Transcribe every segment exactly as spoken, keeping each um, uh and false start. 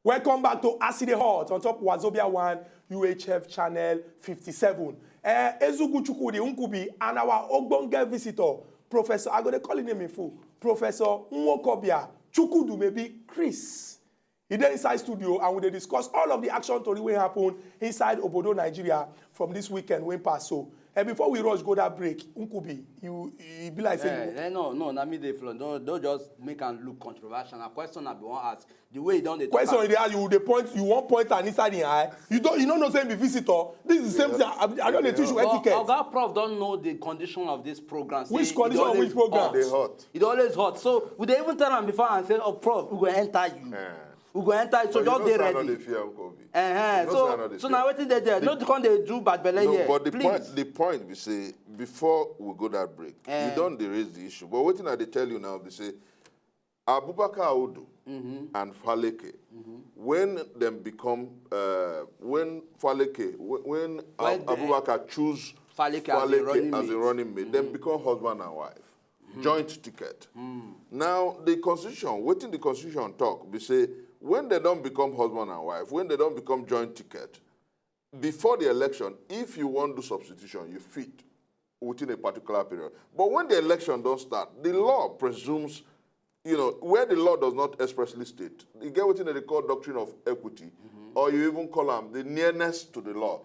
Welcome back to As E Dey Hot on top Wazobia one U H F channel fifty-seven. Uh, Ezugu Chukwudi Nkubi and our ogbonge visitor, Professor, I go dey call him name in full, Professor Nwokobia Chukwudu, maybe Chris. He dey inside studio and we dey discuss all of the action tori wey happen inside obodo Nigeria from this weekend wey pass so. And before we rush go that break, Nkubi, you e be like say you Eh, eh, no, no, na me dey flow. No, don't just make am look controversial. Na question I be wan ask. The way you don dey talk question am. Dey ask you dey point, you wan point am inside him eye. You don't, you no know say him be visitor. This is the same thing. I, I don dey teach you But etiquette. Oga Prof don know the condition of this program. Say Which e condition dey of which always program? hot. Dey hot. E dey always hot. So we dey even tell am before and say, "Oh, Prof, we go enter you. Eh. We go enter you." So But you just know dey say I no ready. dey fear Nkobi. Uh-huh. You know say I no So, dey so fear. na wetin dey there. No come dey do bad belle No, here. but the Please. Point, the point be say before we go that break, Eh. you don dey raise the issue. But wetin I dey tell you now be say Abubakar Audu and Faleke, when dem become, uh, when Faleke, wh- when When Ab- the- Abubakar choose Faleke as a running as mate. a running mate, dem become husband and wife, joint ticket. Now the constitution, wetin the constitution talk be say when they don become husband and wife, when they don become joint ticket, before the election, if you wan do substitution, you fit within a particular period. But when the election don start, the law presumes, you know, where the law does not expressly state, you get wetin dem dey call doctrine of equity, or you even call am the nearness to the law.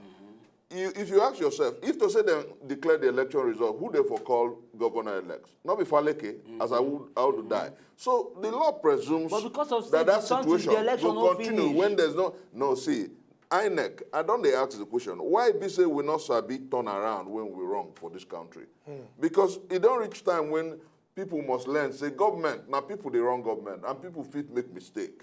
You, if you ask yourself, if to say dem declare the election result, who dey for call governor elect? No be Faleke, as Audu die. So the law presumes But because of that say that the something, the situation election go no continue finish. When there's no, no, see, INEC, I don dey ask the question, why be say we no sabi turn around when we wrong for this country? Because e don reach time when people must learn say government na people dey run government and people fit make mistake.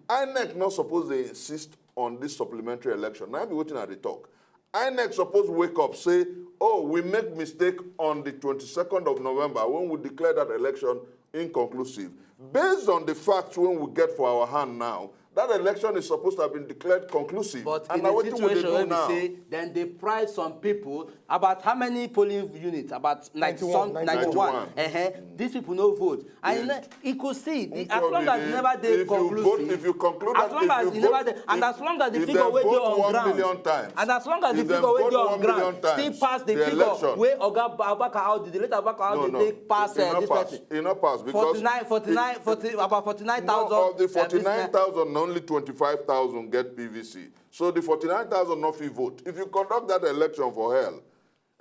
INEC no suppose dey insist on this supplementary election. Na be wetin I dey talk. INEC suppose wake up say, "Oh, we make mistake on the twenty-second of November when we declare that election inconclusive. Based on the facts when we get for our hand now, that election is supposed to have been declared conclusive." But And in na a wetin we dey situation do where now. We say, then they price some people about how many polling units? About ninety Ninety-one, some, ninety-one. ninety-one. Uh-huh. These people no vote. And Yeah. you could see, the, If as you long be as you the- never dey if you vote, conclusive, if you conclude as that, long if as you you never vote, dey, and if- as long as the if figure dem wey dey vote on one ground, million times, and as long as the if dem figure wey vote dey on one ground million times, still pass the the figure election, wey Oga Abubakar Audu, the late Abubakar no, Audu no, take pass e uh, no this pass. person. E no pass because Forty-nine, forty-nine, forty, about forty-nine thousand. No, of the uh, this forty-nine thousand, only twenty-five thousand get P V C. So the forty-nine thousand no fit vote. If you conduct that election for hell,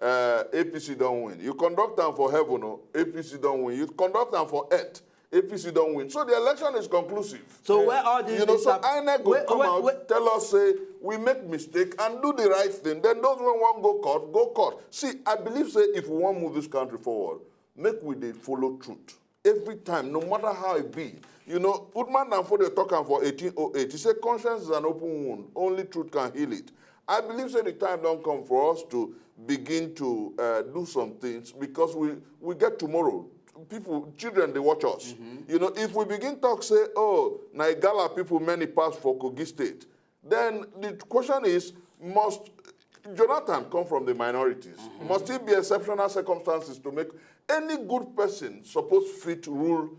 uh, A P C don win. You conduct am for heaven, oh, A P C don win. You conduct am for earth, A P C don win. So the election is conclusive. So Eh, where all these you know, things so happen- INEC go wait, come wait, out, wait. Tell us say we make mistake and do the right thing. Then those wey wan go court, go court. See, I believe say if we wan move this country forward, make we dey follow truth every time, no matter how e be. You know, Uthman Danfodiyo talk am for eighteen oh eight. He say conscience is an open wound. Only truth can heal it. I believe say the time don come for us to begin to uh, do some things because we we get tomorrow. People, children, they watch us. You know, if we begin talk say, "Oh, na Igala people many pass for Kogi State," then the question is, must Jonathan come from the minorities? Must it be exceptional circumstances to make any good person suppose fit rule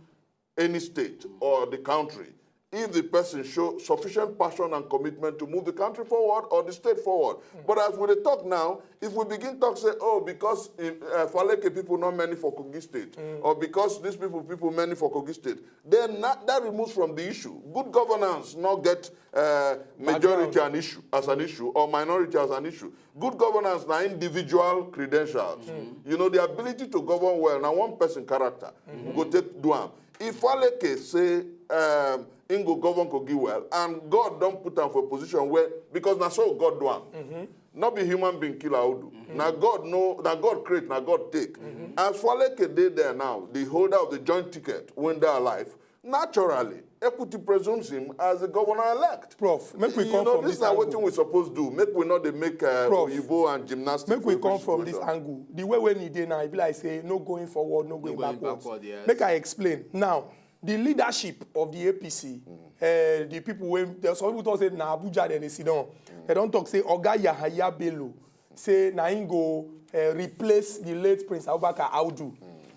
any state or the country if the person show sufficient passion and commitment to move the country forward or the state forward? But as we dey talk now, if we begin talk say, "Oh, because uh, Faleke people not many for Kogi State," or "Because these people people many for Kogi State," then na, that removes from the issue. Good governance not get uh, majority an issue as an issue or minority as an issue. Good governance na individual credentials. You know, the ability to govern well na one person character. Go take do am. If Faleke say um, im go govern Kogi well, and God don put am for a position where, because na so God do am. No be human being kill Audu. Na God no, na God create, na God take. As Faleke dey there now, the holder of the joint ticket wey dey alive, naturally, equity presumes him as the governor-elect. Prof, make we You come know, from this this na angle. Wetin we suppose do. Make we no dey make uh, Prof, Oyibo and gymnastics. Make we for every come from this situation. Angle. The way wey e dey now, e be like say no going forward, no going, going backwards. Backward, yes. Make I explain. Now, the leadership of the A P C, uh, the people wey, there some people talk say na Abuja dem dey sit down. Dem don talk say Oga Yahaya Bello say na him go uh, replace the late Prince Abubakar Audu.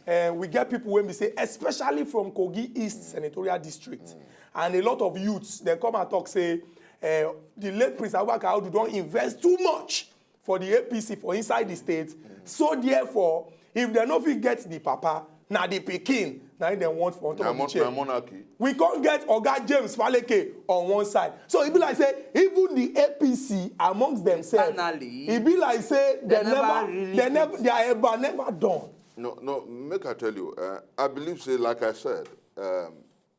Eh, we get people wey be say, especially from Kogi East Senatorial District, and a lot of youths, dem come and talk say, eh, the late Prince Abubakar Audu don invest too much for the A P C for inside the state. So therefore, if dem no fit get the papa, na the pikin na im dem want for on top Na of the mon- chair. na monarchy. We come get Oga James Faleke on one side. So e be like say even the A P C amongst themselves, Internally, e be like say they dem never never, really they never, fit. their eba never done. No, no, make I tell you, uh, I believe say, like I said, um,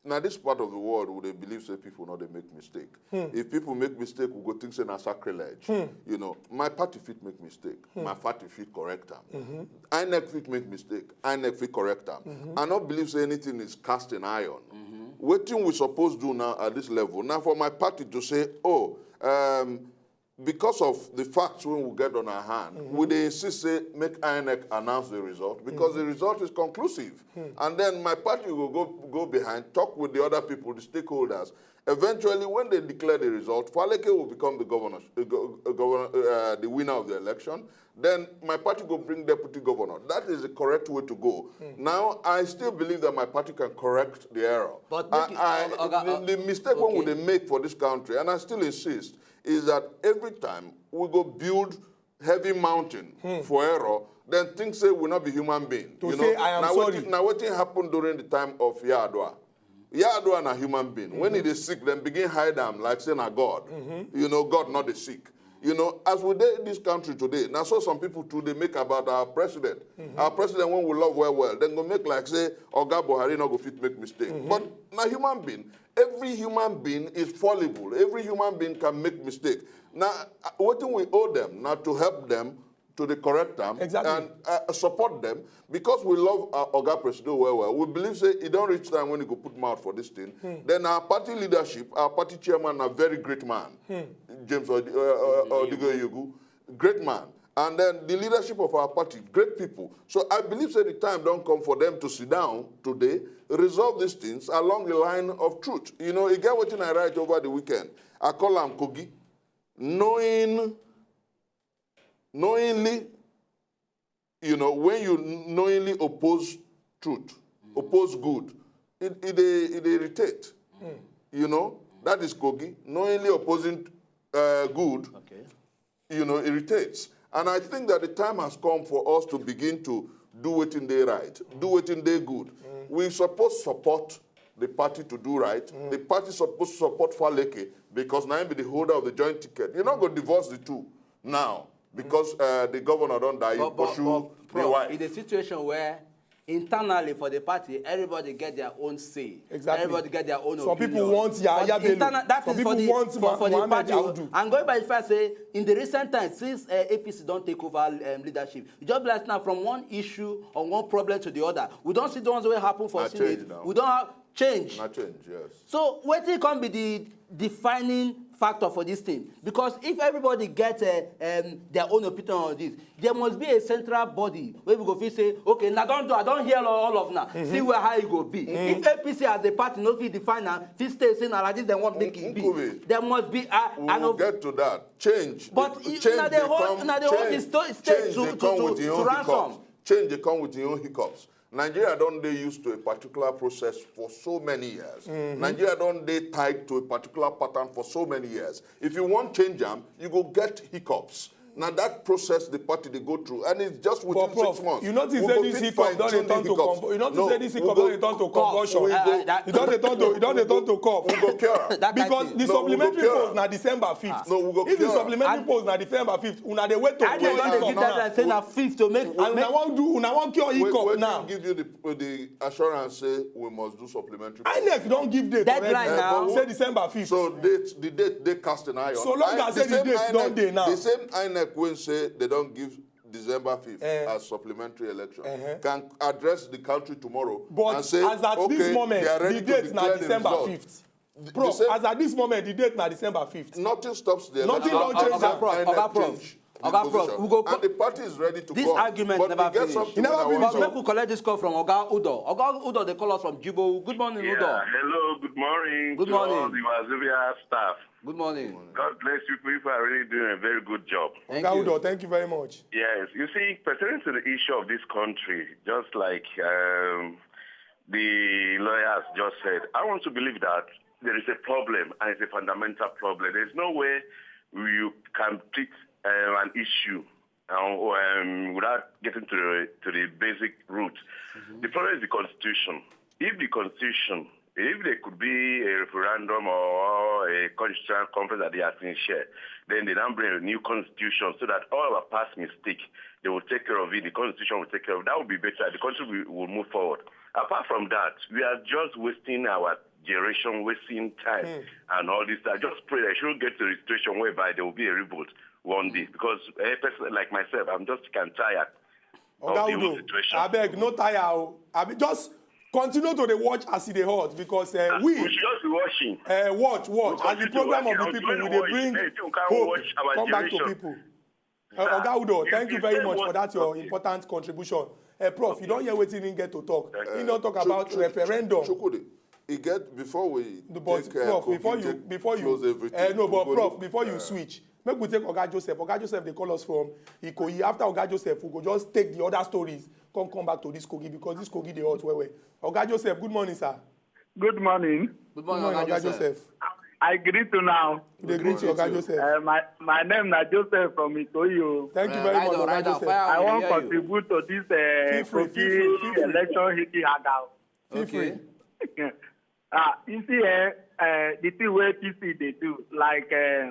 now this part of the world would they believe say people know they make mistake. If people make mistake, we go think say na sacrilege. You know, my party fit make mistake, my party fit correct them. INEC fit make mistake, INEC fit correct them. I don't believe say anything is cast in iron. What thing we suppose do now at this level? Now for my party to say, oh, um, because of the facts when we get on our hand, we dey insist say make INEC announce the result because the result is conclusive. And then my party will go go behind, talk with the other people, the stakeholders. Eventually, when they declare the result, Faleke will become the governor, uh, go- uh, governor, uh, the winner of the election. Then my party go bring deputy governor. That is the correct way to go. Now, I still believe that my party can correct the error. But I, make it- I- Oga- Oga- the, the mistake one we okay. dey make for this country, and I still insist, is that every time we go build heavy mountain for error, then think say we not be human being. To you say, know, "I am now sorry." Wetin, now wetin happen during the time of Yar'Adua? Yar'Adua na human being. When he dey sick, then begin hide am like say na God. You know, God not dey sick. You know, as we dey this country today, now so some people too they make about our president. Our president, when we love well well, then go make like say Oga Buhari not go fit make mistake. But na human being, every human being is fallible. Every human being can make mistake. Now, uh, what we owe them now to help them to the correct them Exactly. and uh, support them because we love uh, Oga Presido well well. We believe say he don't reach time when he go put mouth for this thing. Then our party leadership, our party chairman, a very great man, James Odi- uh, uh, Odigo Yugu, great man. And then the leadership of our party, great people. So I believe say the time don't come for them to sit down today, resolve these things along the line of truth. You know, you get what I write over the weekend. I call him Kogi. Knowing, knowingly, you know, when you knowingly oppose truth, oppose good, it, it, dey- it dey irritate. You know, that is Kogi. Knowingly opposing uh, good, Okay. you know, irritates. And I think that the time has come for us to begin to do wetin dey right, do wetin dey good. We suppose support the party to do right. The party suppose support Faleke because now he be the holder of the joint ticket. You not go divorce the two now because uh, the governor don't die. You But, but, pursue but the prof, wife. In a situation where internally for the party, everybody get their own say. Exactly. Everybody get their own Some opinion. people want Yahaya But Bello. interna- that Some is for people the, want for, Ma- for the Mohammed party. Audu. And going by the fact say, in the recent times, since uh, A P C don't take over um, leadership, you just be like now from one issue or one problem to the other. We don't see the ones wey happen for Na Senate. Change now. We don't have change. Na change, yes. So wetin come be the defining factor for this thing? Because if everybody get uh, um, their own opinion on this, there must be a central body where we go fit say, okay, now don't do, I don't hear all, all of now. See where how e go be. If A P C as a party no fit define am, fit stay say na like this dem want make e be. Nkubi. There must be a, We an will op- get to that. Change. But the, you- change una dey dey hold- come- una dey hold change- the sto- state change to- dey to- come to- with your to own ransom. Hiccups. Change dey come with your own hiccups. Nigeria don't dey used to a particular process for so many years. Nigeria don't dey tied to a particular pattern for so many years. If you want change am, you go get hiccups. Now that process the party they go through, and it's just within But Prof, six months. You notice We say go this fit hiccup don dey fine-tune the turn to hiccups. Conv- you notice No, say this hiccup we don go- dey turn to Cough. convulsion. We Uh, go- uh, that- You don dey turn to you don dey turn to cough. We go care. That kind Because thing. The No, we go supplementary care. polls na December fifth. No, we go If the care. Supplementary And- polls na December fifth, una dey wait to I cure don dey hiccup give now. Deadline say na fifth to make. And una wan do una wan cure Wait, hiccup wait, now. Give you the, the assurance say we must do supplementary. INEC don give date Deadline already. Now. Say December fifth. So date, the date they cast an eye on. So long I- as the say the same date don INEC dey now. The same INEC when say they don't give December fifth Eh. as supplementary election Uh-huh. can address the country tomorrow But and say, as at okay, this moment, they are ready the to date na declare the December result. fifth. The- the Prof, same- as at this moment, the date na December fifth. Nothing stops the Nothing election. don change. Except Oga Prof, INEC Oga Prof. Change. Oga Prof, we go and the party is ready to this come. Argument but never finish. It never finish. But make we collect this call from Oga Udo. Oga Udo, they call us from Jibo. Good morning, yeah, Udo. Hello, good morning. Good to morning. All the Wazobia staff. Good morning. God bless you. People are really doing a very good job. Thank Oga you. Udo, thank you very much. Yes, you see, pertaining to the issue of this country, just like um, the lawyers just said, I want to believe that there is a problem, and it's a fundamental problem. There's no way you can treat um, an issue um, um, without getting to the, to the basic root. Mm-hmm. The problem is the constitution. If the constitution, if there could be a referendum or a constitutional conference at the Asin share, then they now bring a new constitution so that all our past mistakes, they will take care of it. The constitution will take care of it. That would be better. The country will, will move forward. Apart from that, we are just wasting our generation, wasting time, mm. And all this. I just pray that it shouldn't get to a situation whereby there will be a revolt one day, because a person like myself, I'm just kind of tired. Oga Udo, I beg, no tire. I be just continue to the watch as it hot because uh, we, we should just be watching. Uh, watch, watch. As the program of the people, we dey bring hope come back to people. Uh, Oga Udo, thank you very much for that your important contribution. Uh, Prof, you don't hear wetin he get to talk. He don't talk about referendum. Chukwudi, he get before we the but take, uh, Prof, before you before you uh, no, but Prof, before you switch, make we take Oga Joseph. Oga Joseph, they call us from Ikoyi. After Oga Joseph, we go just take the other stories. Come come back to this Kogi because this Kogi dey hot well well. Oga Joseph, good morning, sir. Good morning. Good morning, Oga Joseph. I greet you now. They greet you, Oga Joseph. Uh, my my name na Joseph from Ikoyi. Thank you very much, Oga Joseph. I wan contribute to this uh, Kogi election hiki haga. Feel free. Ah, you see, eh, uh, the thing where P C they do, like, uh,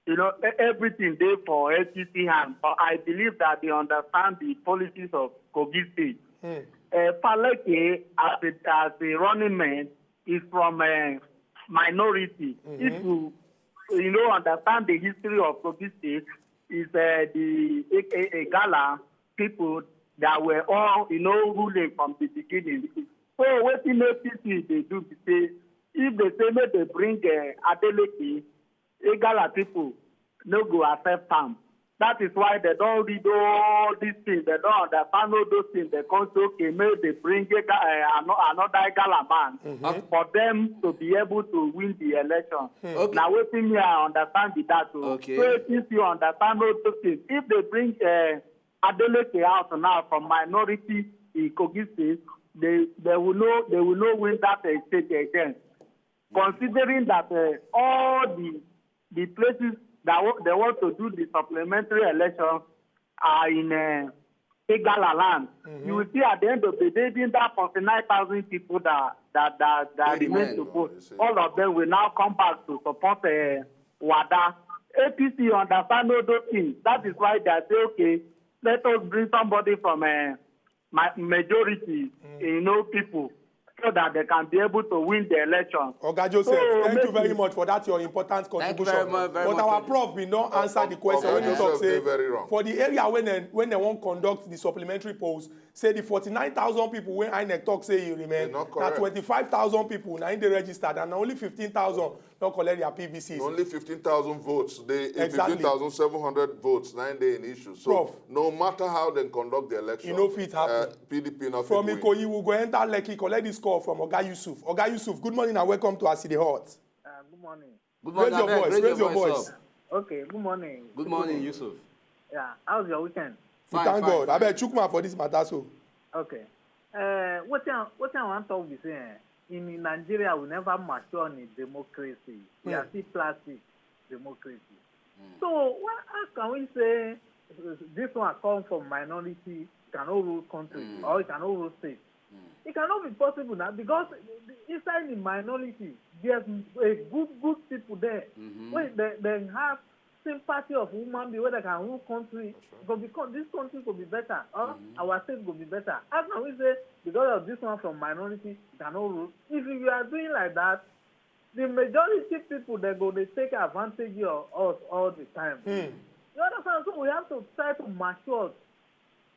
you know, e- everything dey for F T C hand, but I believe that they understand the policies of Kogi State. Hmm. Uh, Faleke, as a, as a running mate, is from a minority. Mm-hmm. If you, you know, understand the history of Kogi State, is uh, the Igala people that were all, you know, ruling from the beginning. So what the F T C they do to say, if they say make they bring uh, Adeleke, Igala people no go accept am. That is why they don't read all these things. They don't understand all those things. They come say, okay, make they bring a, uh, another Igala man mm-hmm. for them to be able to win the election. Hmm. Okay. Now, what me I understand with that. Oh. Okay. So if you understand all those things, if they bring uh, Adeleke out now from minority in Kogi State, they, they will know they will know win that uh, state again. Considering that uh, all the the places that w- they want to do the supplementary elections are in uh, Igala land. Mm-hmm. You will see at the end of the day, being that forty-nine thousand people that that that, that remain to vote, all of them will now come back to support uh, Wada. A P C understand all those things. That is why they say, okay, let us bring somebody from uh, my majority, mm. you know, people so that they can be able to win the election. Oga Joseph, so thank you very much for that your important contribution. But our prof bin don answer the question when he talk say for the area when they when they wan conduct the supplementary polls, say the forty-nine thousand people wey INEC talk say e remain na twenty-five thousand people na im dey registered and na only fifteen thousand don collect their P V Cs. Only fifteen thousand votes dey exactly. Fifteen thousand seven hundred votes na im dey in issue. So Prof, no matter how dem conduct the election, e no fit happen. Uh, P D P no fit win. From Ikoyi, we go enter Lekki, collect this call from Oga Yusuf. Oga Yusuf, good morning and welcome to As E Dey Hot. Uh, good morning. Good morning. Raise your voice. Raise your voice. Okay, good morning. Good morning, Yusuf. Yeah, how's your weekend? We thank God. Abeg, chook mouth for this matter so. Okay. Uh, what I what I want to talk be say, eh, in Nigeria we never mature in democracy. We are still plastic democracy. So why how can we say uh, this one come from minority, cannot rule country or it cannot rule state? It cannot be possible now because inside the minority there's a good good people there. Wait, they, they have sympathy of human being whether can rule country go be this country go be better or our state go be better. How can we say because of this one from minority cannot rule? If you are doing like that, the majority people they go they take advantage of us all the time. You understand? So we have to try to mature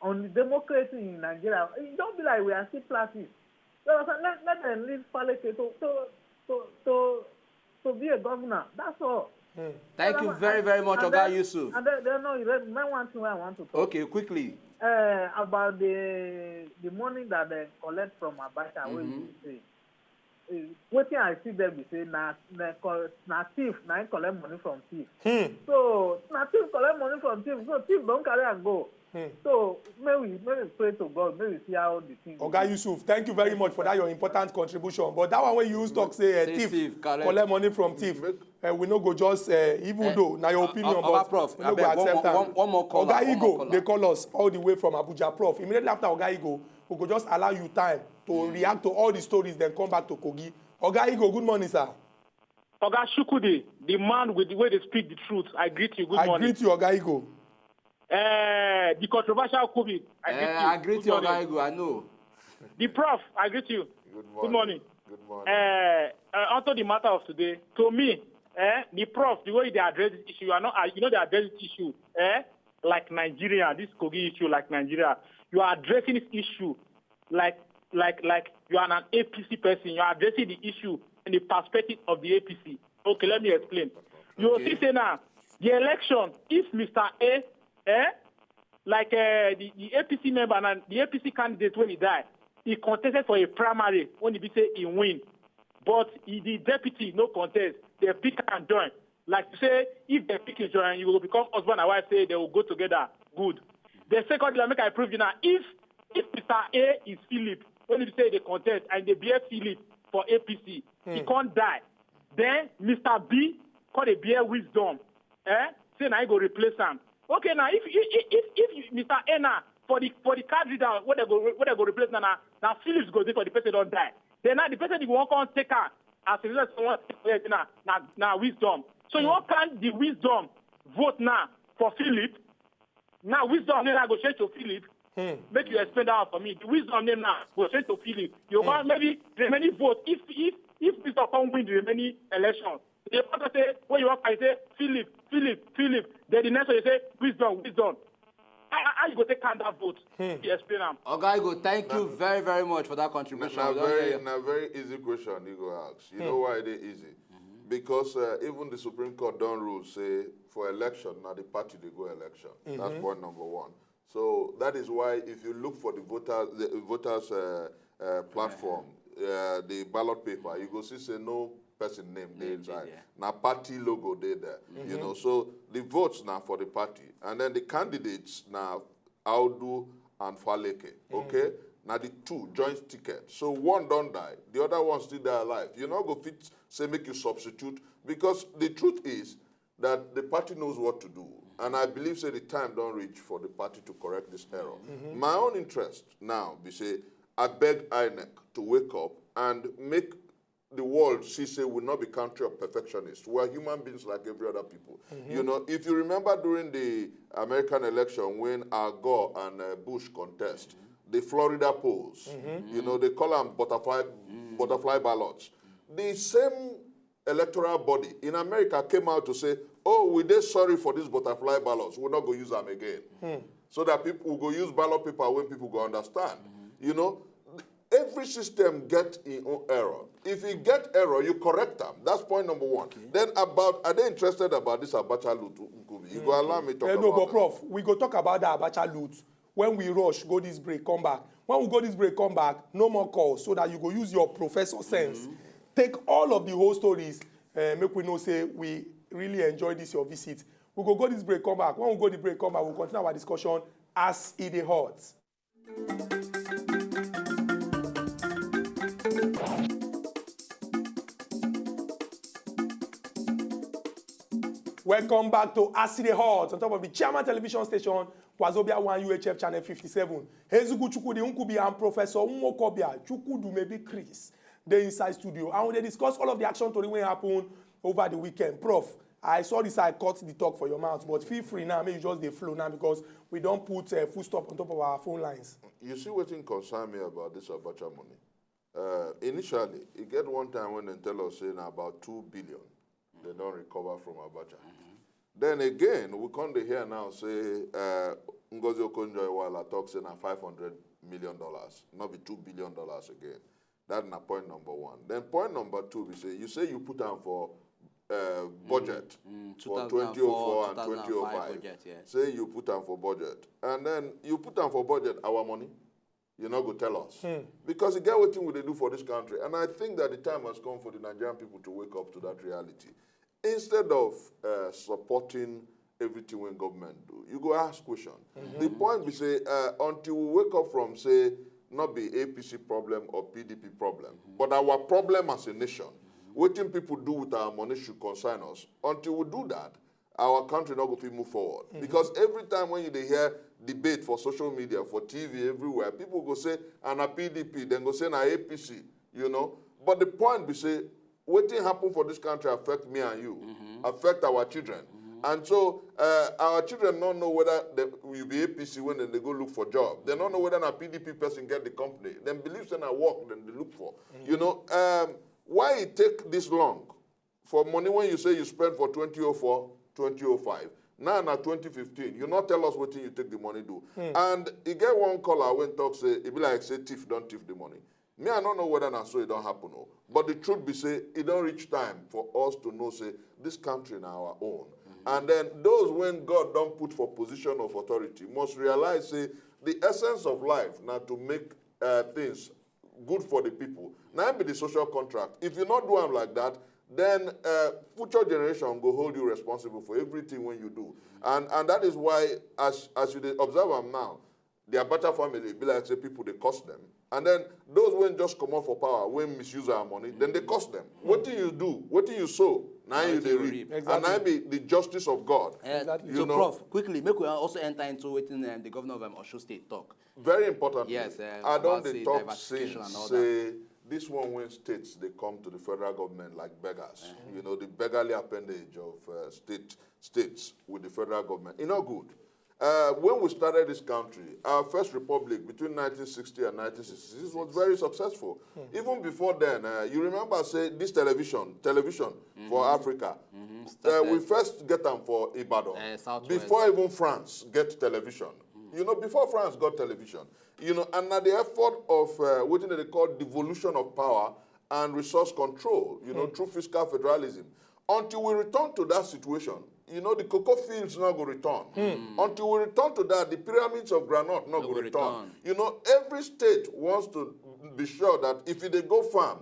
on the democracy in Nigeria. It don't be like we are still plastic. You understand? Let, let them leave Faleke to to to to to be a governor. That's all. Thank you very, very much, Oga Yusuf. And then, then no, you remember one thing I want to talk. Okay, quickly. Uh, about the the money that they collect from Abacha, mm-hmm. When you say, uh, wetin I see them be say na na, na thief, na him collect money from thief. Hmm. So na thief collect money from thief, so thief don't carry and go. Hmm. So may we may we pray to God, may we see how the thing. Oga Yusuf, thank you very much for that your important contribution. But that one when you use talk say uh, thief, thief collect. Collect money from thief. Uh, we no go just uh, even uh, though na your uh, opinion, uh, but prof, we no go accept am. One, one more caller. Oga Igo, they call us all the way from Abuja, prof. Immediately after Oga Igo, we go just allow you time to mm. react to all the stories, then come back to Kogi. Oga Igo, good morning, sir. Oga Shukudi, the man with the way they speak the truth, I greet you. Good I morning. I greet you, Oga Igo. Uh, the controversial Kubi, I greet uh, you. I greet you, Oga Igo, I know. The prof, I greet you. Good morning. Good morning. Good morning. Uh, uh, onto the matter of today, to me, uh, the prof, the way they address this issue, you are not, uh, you know, they address this issue, eh? Like Nigeria, this Kogi issue, like Nigeria, you are addressing this issue like like like you are an A P C person. You are addressing the issue in the perspective of the A P C. Okay, let me explain. You okay. See, say now the election, if Mister A, eh, like uh, the, the A P C member and the A P C candidate when he die, he contested for a primary when he be say he win, but he, the deputy no contest. They pick and join. Like you say, if they pick each other, you will become husband and wife. Say they will go together. Good. The second thing, make I prove you now. If if Mister A is Philip, when you say they contest and they bear Philip for A P C, he hmm. Can't die. Then Mister B call they bear wisdom. Eh? Say now he go replace him. Okay, now if if if, if Mister A now for the for the card reader, what they go what they go replace now now, now Phillips go do for the person don't die. Then now the person they won't come take her as a result of what now now now wisdom. So you want count the wisdom vote now for Philip. Now wisdom name now go change to Philip. Hmm. Make you explain that for me. The wisdom name now go change to Philip. You hmm. Want maybe the many vote if if if wisdom can't win the remaining election. You want to say when you want to say Philip, Philip, Philip. Then the next one you say wisdom, wisdom. How you go take count that vote? Hmm. You explain am. Oga Igo, thank you very very much for that contribution. Na very na very easy question you go ask. You hmm. Know why they easy? Mm-hmm. Because uh, even the Supreme Court don't rule say for election now the party they go election. Mm-hmm. That's point number one. So that is why if you look for the voters the voters uh, uh, platform, uh, the ballot paper, you go see say no person name dey inside. Now party logo dey there. Mm-hmm. You know, so the votes now for the party, and then the candidates now Audu and Faleke. Mm. Okay, now the two joint ticket. So one don't die, the other one still die alive. You not go fit say make you substitute because the truth is that the party knows what to do, and I believe say the time don't reach for the party to correct this error. Mm-hmm. My own interest now be say I beg INEC to wake up and make the world see say we not be country of perfectionists. We are human beings like every other people. Mm-hmm. You know, if you remember during the American election when Al Gore and uh, Bush contest, mm-hmm. The Florida polls, mm-hmm. You know, they call them butterfly mm-hmm. Butterfly ballots. The same electoral body in America came out to say, "Oh, we dey sorry for these butterfly ballots. We're not going to use them again." Hmm. So that people will go use ballot paper when people go understand. Mm-hmm. You know, every system get in own error. If you get error, you correct them. That's point number one. Okay. Then about, are they interested about this Abacha loot? You go allow me talk eh, no, about but Prof, we go talk about that Abacha loot when we rush, go this break, come back. When we go this break, come back, no more calls, so that you go use your professor sense. Mm-hmm. Take all of the whole stories, uh, make we know say we really enjoy this your visit. We go go this break, come back. When we go the break, come back, we'll continue our discussion as it is hot. Welcome back to Aside Hot on top of the Chairman Television Station, Wazobia one U H F Channel fifty-seven. Hezugu Chukwudi Nkubi and Professor Nwokobia Chukwudu, maybe Chris, they inside studio. And we dey discuss all of the action tori wey happen over the weekend. Prof, I saw this, I cut the talk for your mouth, but feel free now, make you just dey flow now because we don't put uh, full stop on top of our phone lines. You see what concern me about this Abacha money? Uh, initially, it get one time when they tell us say na about two billion they don't recover from Abacha. Mm-hmm. Then again, we come dey hear now say uh, Ngozi Okonjo-Iweala talk say na five hundred million dollars, not be two billion dollars again. That na point number one. Then point number two, we say you say you put am for uh, budget Mm, for two thousand and four, twenty oh four and two thousand and five twenty oh five. Budget, yes. Say you put am for budget, and then you put am for budget, our money, you no go tell us. Because e get wetin we dey do for this country, and I think that the time has come for the Nigerian people to wake up to that reality. Instead of uh, supporting everything wey government do, you go ask question. The point be say, uh, until we wake up from say not be A P C problem or P D P problem, but our problem as a nation, wetin people do with our money should concern us. Until we do that, our country no go fit move forward. Because every time when you dey hear debate for social media, for T V, everywhere, people go say, "And na P D P," then go say, "Na A P C," you know. But the point be say, wetin happen for this country affect me and you, affect our children. And so uh, our children don't know whether they will be A P C when they go look for job. They don't know whether na P D P person get the company. Then believe say na work then they look for. You know, um, why it take this long? For money when you say you spend for twenty oh four, twenty oh five, now na twenty fifteen, you not tell us wetin you take the money do. And e get one caller wey talk say e be like say thief don thief the money. Me, I don't know whether na so e don happen o. But the truth be say e don reach time for us to know say this country na our own. And then those when God don put for position of authority must realize say the essence of life na to make uh, things good for the people. Na im be the social contract. If you not do am like that, then uh, future generation go hold you responsible for everything when you do. And and that is why, as as you dey observe am now, the Abacha family be like say people dey curse them. And then those when just come out for power, when misuse our money, then they curse them. Wetin you do, wetin you sow, now you Wetin dey you reap. Reap. And now Exactly. be the justice of God. Uh, Exactly. You so, know. Prof, quickly, make we also enter into wetin um, the governor of um, Osun State talk. Very importantly, Yes, uh, I don't about dey say talk diversification since and all say this one when states they come to the federal government like beggars. You know, the beggarly appendage of uh, state states with the federal government. E no good. Uh, when we started this country, our first republic between nineteen sixty and nineteen sixty-six was very successful. Even before then, uh, you remember say this television, television for Africa, uh, we first get them for Ibadan. Uh, Southwest. Before even France get television. You know, before France got television, you know, and na the effort of uh, wetin dem dey call devolution of power and resource control, you know, through fiscal federalism. Until we return to that situation, you know, the cocoa fields not go return. Until we return to that, the pyramids of granite not No go go return. Return. You know, every state wants to be sure that if they go farm,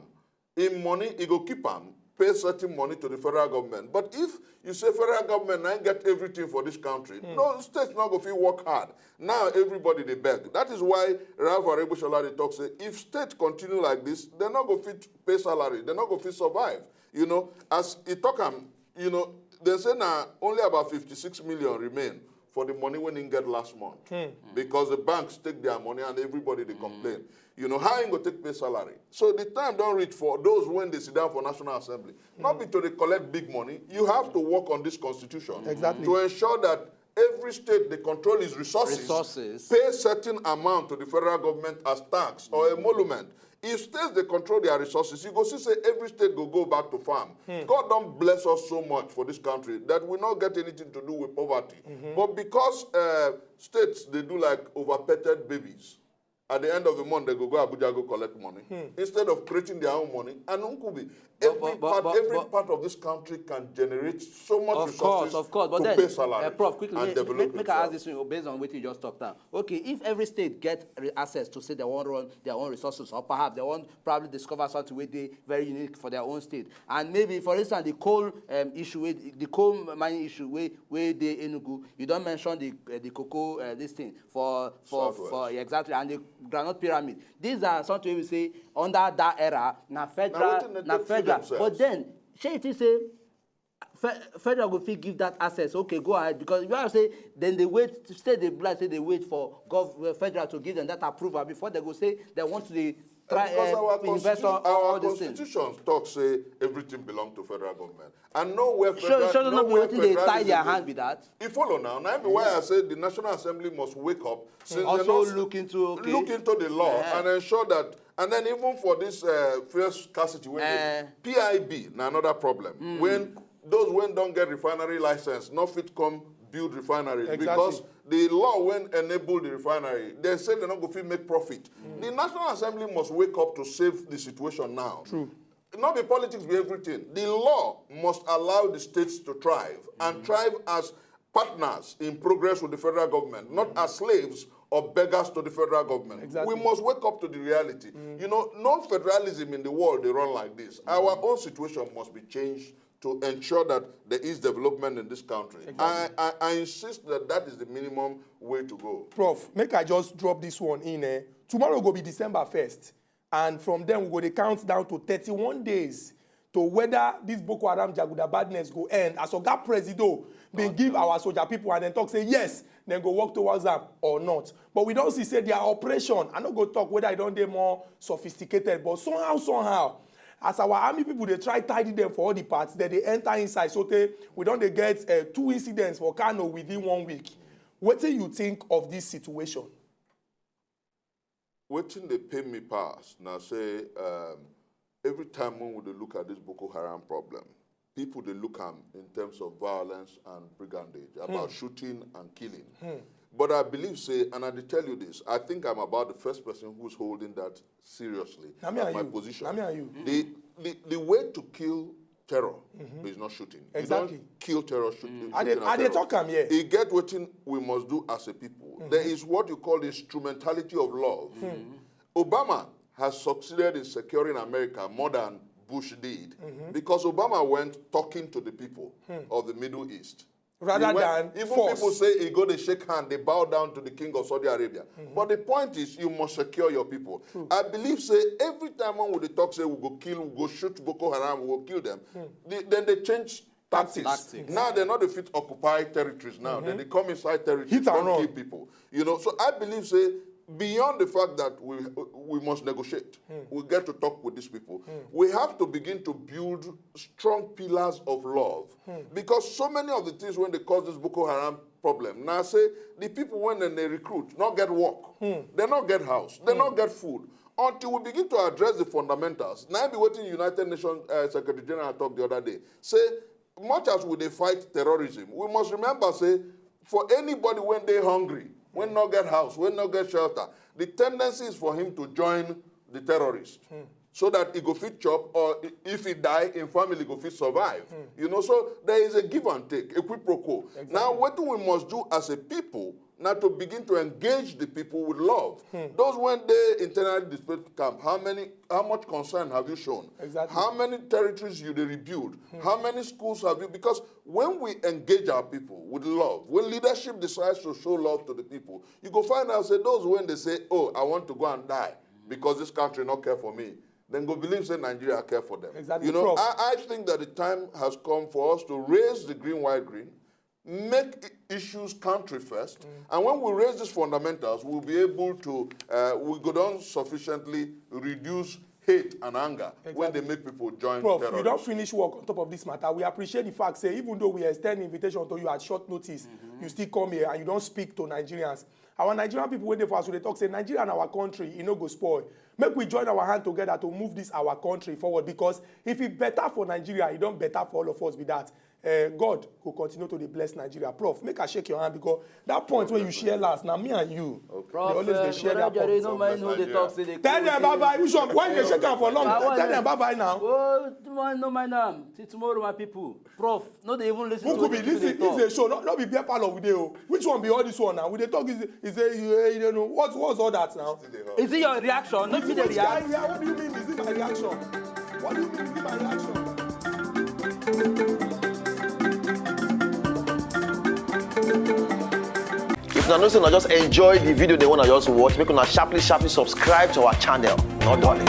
in money, e go keep am, pay certain money to the federal government. But if you say federal government na get everything for this country, no state not go fit work hard. Now everybody dey beg. That is why Ralph Aregbesola dey talk say if state continue like this, they not go fit pay salary, they not go fit survive. You know, as he talk am, you know, they say na only about fifty-six million remain for the money when he get last month because the banks take their money and everybody they complain. You know, how he go take pay salary? So the time don't reach for those when they sit down for National Assembly. Not be to they collect big money. You have to work on this constitution Exactly. To ensure that every state they control its resources, Resources. Pay certain amount to the federal government as tax or emolument. If states they control their resources, you go see say every state go go back to farm. God don't bless us so much for this country that we not get anything to do with poverty. But because uh, states they do like overpetted babies, at the end of the month they go go Abuja go collect money instead of creating their own money. And Nkubi, every But- but- part, but- every but- part of this country can generate so much Of resources course, of course. But to then, pay salary uh, Prof, quickly, and make, develop make, make I ask themselves. This thing based on what you just talked about. Okay, if every state get re- access to say they want run their own resources, or perhaps they want probably discover something where they very unique for their own state, and maybe for instance the coal um, issue, wey- the coal mining issue, where where they Enugu, you don't mention the uh, the cocoa uh, this thing for for Southwest. For exactly, and the granite pyramid. These are something we say under that era na federal wetin dem na take feed federal. themselves. But then shey you think say fe- federal go fit give that access? Okay, go ahead, because you have say then they wait say they be like say they wait for gov uh, federal to give them that approval before they go say they want to dey try Because uh, our, invest constitu- on all our these things. Constitution talks say everything belongs to federal government, and nowhere Sure, federal, sure, no be nowhere wetin dey tie federalism their dey. Hand be that. E follow now. Now be why I say the National Assembly must wake up. Since they Also not look into, okay. Look into the law Yeah. And ensure that, and then even for this uh, fuel scarcity, when Eh. the P I B na another problem. When those when don't get refinery license, not fit come build refineries Exactly. Because the law when enable the refinery, they say they not go fit make profit. The National Assembly must wake up to save the situation now. True. Not be politics be everything. The law must allow the states to thrive and thrive as partners in progress with the federal government, not as slaves or beggars to the federal government. Exactly. We must wake up to the reality. You know, no federalism in the world they run like this. Our own situation must be changed to ensure that there is development in this country. I, I, I insist that that is the minimum way to go. Prof, make I just drop this one in. Eh? Tomorrow go be December first. And from then, we go dey count down to thirty-one days to whether this Boko Haram Jaguda badness go end. As Oga Presido been give our soldier people and then talk say yes, then go work towards am or not. But we don't see say their operation, I no go talk whether e don dey more sophisticated, but somehow, somehow, as our army people dey try tidy them for all the parts, then they enter inside. So tey, we don dey get uh, two incidents for Kano within one week. Wetin you think of this situation? Wetin dey pain me pass na say um, every time when we dey look at this Boko Haram problem, people dey look am in terms of violence and brigandage, about shooting and killing. But I believe say, and I dey tell you this, I think I'm about the first person who's holding that seriously. Na me as and my you. Position. Na me and you. The, the, the way to kill terror is not shooting. Exactly. You don't kill terror shooting. I dey shooting at I dey terror. Talk am here. E get wetin we must do as a people. There is what you call the instrumentality of love. Obama has succeeded in securing America more than Bush did because Obama went talking to the people of the Middle East. Rather He went- than even force. People say he go to shake hand, they bow down to the king of Saudi Arabia. But the point is, you must secure your people. I believe say every time when we dey talk say we go kill, we go shoot Boko Haram, we go kill them, the, then they change tactics. Tactics. Now they're not the fit occupy territories now. Then they come inside territories, Hit and come run. Kill people. You know, so I believe say beyond the fact that we we must negotiate, we get to talk with these people. We have to begin to build strong pillars of love because so many of the things when they cause this Boko Haram problem now say the people when they recruit not get work, they not get house, they not get food. Until we begin to address the fundamentals, now be wetin United Nations uh, Secretary General talk the other day. Say much as we dey fight terrorism, we must remember say for anybody when they hungry, when not get house, when not get shelter, the tendency is for him to join the terrorists so that he go fit chop, or i- if he die, in family go fit survive. You know, so there is a give and take, a quid pro quo. Now, what do we must do as a people now to begin to engage the people with love? Those when they internally displaced camp, how many, how much concern have you shown? Exactly. How many territories you they rebuild? How many schools have you? Because when we engage our people with love, when leadership decides to show love to the people, you go find out say those when they say, "Oh, I want to go and die because this country not care for me," then go believe say Nigeria care for them. Exactly, You know, Prof. I, I think that the time has come for us to raise the green, white, green, make i- issues country first, and when we raise these fundamentals, we'll be able to uh, we go down sufficiently reduce hate and anger when they make people join Prof, terrorists. You don't finish work on top of this matter. We appreciate the fact say even though we extend invitation to you at short notice, you still come here and you don't speak to Nigerians. Our Nigerian people when they for us, they talk say Nigeria and our country, you know, go spoil. Make we join our hand together to move this our country forward, because if it better for Nigeria, it don't better for all of us. Be that uh, God will continue to dey bless Nigeria. Prof, make I shake your hand because that point when you share last, now me and you, Prof, they always uh, they share Brother that Jerry, point. No mind who they talk say they Tell kill them people. bye bye. Which one? Why you dey shake am for long? That one, Tell eh. Them bye bye now. Oh, no mind, no mind am. See tomorrow, my people. Prof, no dey even listen to Mukubi, wetin people listen, dey it's a talk. Show. No, no be beer parlor we dey o. Which one be all this one now? We dey talk is is a you, you don't know what what's all that now? Is it your reaction? Not be the Which guy reaction. Rea- What do you mean? Is it my reaction? What do you mean? Is it my reaction? If una know say una just enjoy the video they wanna just watch, make una sharply sharply subscribe to our channel. No darling.